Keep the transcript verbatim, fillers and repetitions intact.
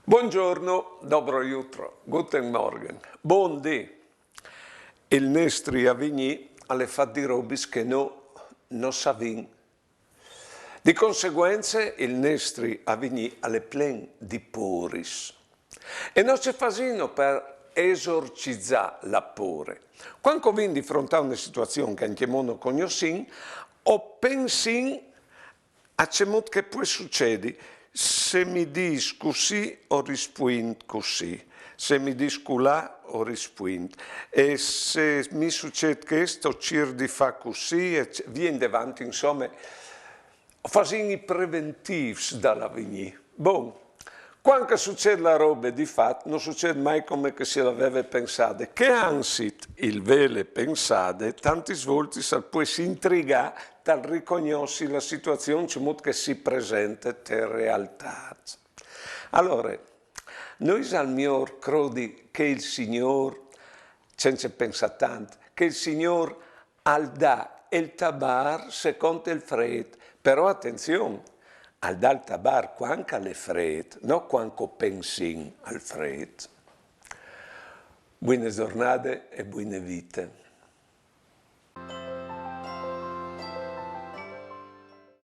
Buongiorno, dobro jutro, guten Morgen, bundì. Il nestri avignì al è fat di robis che nô no savìn. Di conseguence il nestri avignì al è plen di poris. E nô ce fasìno par esorcizâ la pôre? Cuant che o vin di frontâ une situazion che ancjemò no cognossìn, o pensìn a cemût che e pues sucedi. Se mi dîs cussì, o rispuint cussì. Se mi dîs culà, o rispuint. E se mi sucêt chest, o cîr di fâ cussì, e vie indevant, insome. O fasìn i preventîfs dal avignî. Bon, cuant che e sucêt la robe di fat, no sucêt mai come che si le veve pensade. Che anzit il vêle pensade, tantis voltis al pues intrigâ tal ricognossi la situazion cemût che si presente te realtât. Alore, no isal miôr crodi che il Signôr, cence pensâ tant, che il Signôr al da il tabâr secont il frêt, però atenzion, al da il tabâr cuant che al è frêt, no cuant che o pensìn al frêt. Buine zornade e buine vite.